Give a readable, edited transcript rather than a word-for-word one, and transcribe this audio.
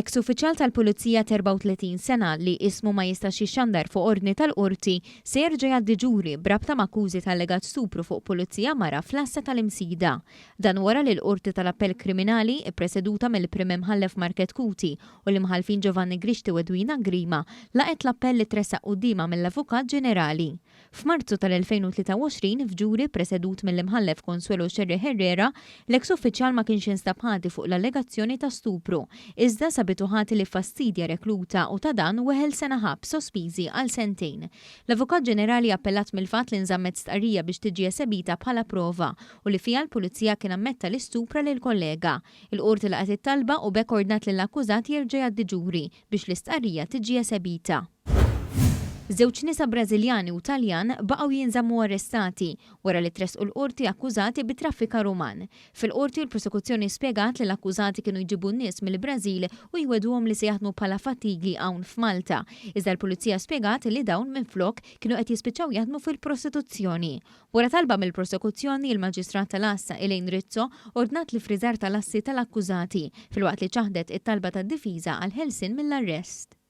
Eks uffiċjal tal-Pulizija t'34 sena li ismu ma jistax jixxandar fuq ordni tal-Qorti se jerġa' jgħaddi ġuri b'rabta ma' akkużi ta' allegat stupru fuq Pulizija mara fl-Għassa tal-Imsida. Dan wara li l-Qorti tal-Appell Kriminali, ippreseduta mill-Prim Imħallef Market Cuti u l-Imħallfin Giovanni Grixti u Edwina Grima, laqgħet l-appell li tressaq quddiemha mill-Avukat Ġenerali. F'Marzu tal-2023, f'ġuri ppresedut mill-Imħallef Consuelo Scerri Herrera, l-eks uffiċjal ma kienx instab ħati fuq l-allegazzjoni ta' stupru, iżda sabitu ħati li ffastidja rekluta u ta' dan weħel sena ħabs sospiżi għal sentejn. L-Avukat Ġenerali appellat mill-fatt li nżammet stqarrija biex tiġi esebita bħala prova u li fiha l-Pulizija kien ammetta li stupra lill-kollega. Il-Qorti laqgħet it-talba u b'hekk ordnat lill-akkużat jerġa' jgħaddi ġuri biex l-istqarrija tiġi esebita. Żewġ nisa Brażiljani u Taljan baqgħu jinżammu arrestati wara li tressqu l-Qorti akkużati bi traffikar uman. Fil-Qorti l-Prosekuzzjoni spjegat li l-akkużati kienu jġibu n-nies mill-Brażil u jwegħduhom li se jaħdmu bħala fattigi hawn f'Malta, iżda l-Pulizija spjegat li dawn minflok kienu qed jispiċċaw jaħdmu fil-prostituzzjoni. Wara talba mill-Prosekuzzjoni, il-Maġistrat tal-Għassa Elaine Rizzo ordnat l-iffriżar tal-assi tal-akkużati, filwaqt li ċaħdet it-talba tad-difiża għall-ħelsien mill-arrest.